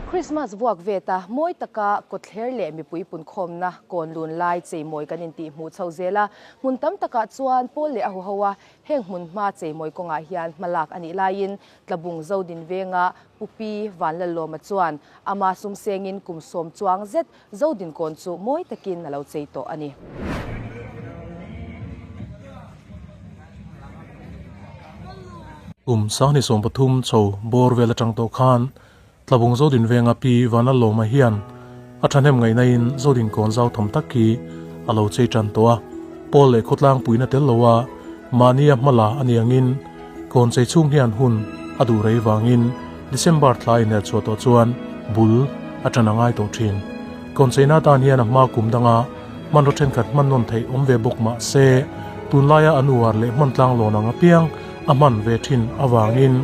Krismas vuak veta mawi taka kawtthler leh mipui punkhawmna kawn lun lai cheimawi kan intih hmuh chho zel a. Hmun tam takah chuan pawl leh a huho a, heng hmun hma cheimawi kawngah hian hmalak a nih laiin Tlabung Zodin venga Pu Pi Vanlalawma chuan ama sumsengin kum sawm chuang zet Zodin kawn chu mawi takin a lo chei tawh a ni. Kum 2013 chho bawr vel atang tawh khan Tlabung Zodin venga Pi Vanlalawma hian a thahnem ngaihnain Zodin kawn zau tham tak hi a lo chei tan tawh a. Pawl leh khawtlang puina tel loa mahnia hmala a ni angin kawn chei chhung hian hun a duh rei vangin December thla inher chhuah tawh chuan bul a tan a ngai tawh thin. Kawn cheina atan hian a hma kum danga hmanraw thenkhat hman nawn theih awm ve bawk mah se tunlaia a nuar leh hman tlang lawn ang apiang a hman ve thin avangin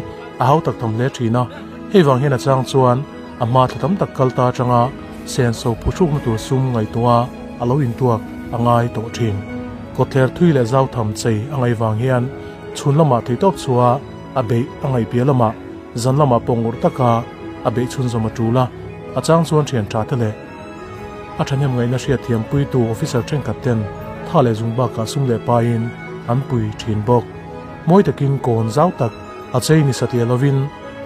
a hautak tham hle thin a. Hei vang hian a chang chuan a hma thla tam tak kal ta atanga senso phuhrukna tur sum ngaihtuah a lo intuak a ngai tawh thin. Kawtthler thui leh zau tham chei a ngaih vang hian chhun lamah theihtawp chhuah a beih a ngaih piah lamah zan lamah pawh ngawrh taka a beih chhunzawm a tul a, a chang chuan thian tha te leh a thahnem ngaihna hriatthiam puitu officer thenkhat ten tha leh zung bakah sum leh paiin an pui thin bawk. Mawi takin kawn zau tak A chei ni satliah lovin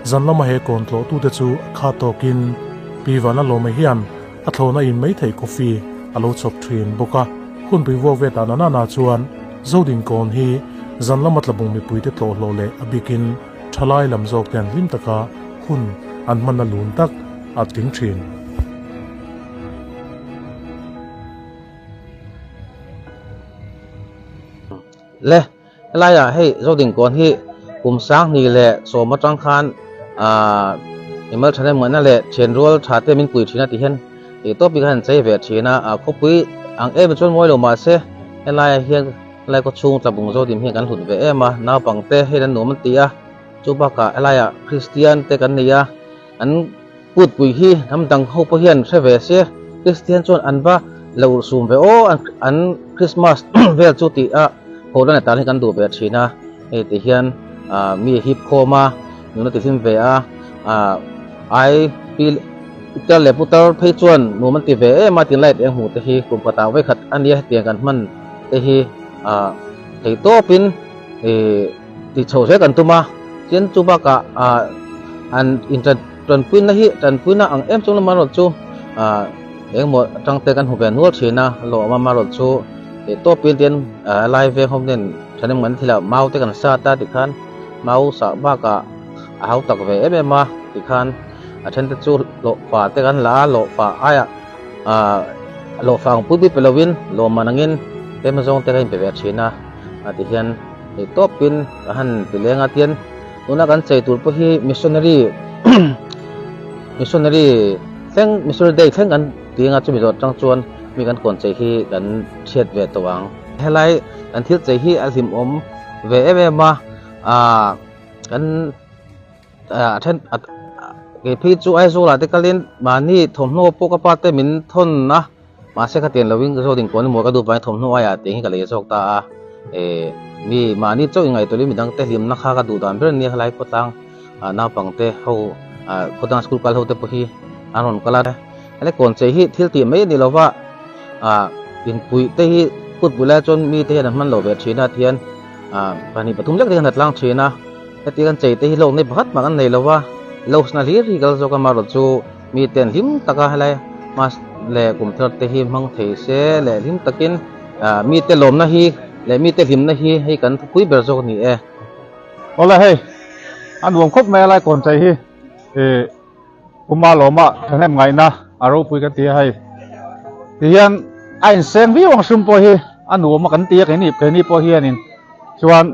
zan lama he kawn tlawhtute chu a kha tawkin Pi Vanlalawma hian a thlawhna in mai thei coffee a lo chhawp thin bawk a. Hunpui vuak ve ta na na chuan Zodin kawn hi zan lama tlabung mipuite tlawh hlawh leh a bikin thalai lam zawk te an hlim taka hun an hmanna lun tak a tling thin. Le. Helaiah hei Zodingkawn hi kum 2010 atang khan aah mimal thahnem ngaihna leh thianrual tha te min pui thin a ti hian tih tawp hi ka han chei ve thin a, ah khawpui ang em chuan mawi lo mahse helaiah hian helai khaw chhung tlabung Zodim hian kan hlut ve em a, naupangte hei an nuam an ti a, chu bakah helaiah Kristian te kan nei a, an kutpui hi hnam dang ho pawh hian hre ve se Kristian chuan an va lo sum ve aw an Christmas vel chu tih a haw lan atan hi kan duh ve thin a hei ti hian ah mi a hip khawm a nuna ti hlim ve a ah ai pi putar leh putar phei chuan nuam an ti ve em a tin light eng hmuh te hi kum khatah vawikhat a nia hetiang kan hman te hi ah thei tawpin ih Tih chhoh zel kan tum a, tin chu bakah ah an in tanpuina hi tanpuina ang em chung lama erawh chu ah engemaw atang te kan hmu ve nual thin a, lawm a erawh chu theih tawpin tin ah lai veng ho nen thahnem kan thil ah mau te kan sat a tikhan mau sah bakah a hau tak ve em em a tikhan a then te chu hlawhfa te kan la a, hlawhfa aiah ah hlawhfa ang pui pui pe lovin lawmman angin tlem azawng te kan inpe ve thin a ah tihian. Hei tawpin ka han ti leng a tian tuna kan chei tur pawh hi missionary missionary thleng missionary day thleng kan ti anga chumi zawh atang chuan mi kan kawn chei hi kan hriat ve tawh ang. Helai kan thil chei hi a hlimawm ve em em a ah kan a then kei phei chu Aizawl ah te kalin mahni thawmhnaw pawh ka pa te min thawn a mahse khatiang lovin ka zawt inkawn emaw ka duh vangin thawmhnaw aiah tih hi ka lei zawk ta a eh mi mahni chauh ingaihtuah in midang te hlimna kha ka duh dan ber ania helai khawtlang ah naupang te ho ah khawtlang school kal ho te pawh hi an rawn kal a helai kawn chei hi thil tih mai a ni lova ah inpuih te hi kut bul lai chuan mi te hian an hman lo ve thin a tihian ah pahnih pathum lek te hian a tlang thin a. Heti kan chei te hi hlawk nei pakhat mah kan nei lo va, lohna hlir hi kal zawk a marawh chu mi ten hlim taka helai mas leh kum thar te hi hmang thei se leh hlim takin ah mi te lawmna hi leh mi te hlimna hi hei kan thupui ber zawk a ni e. Awle hei a nuam khawp mai a lai kawn chei hi ih Puma lawma thahnem ngaihna a ropui kan ti a hei tihian a inseng viau ang hrim pawh hi a nuam a kan ti a keini keini pawh hianin chuan.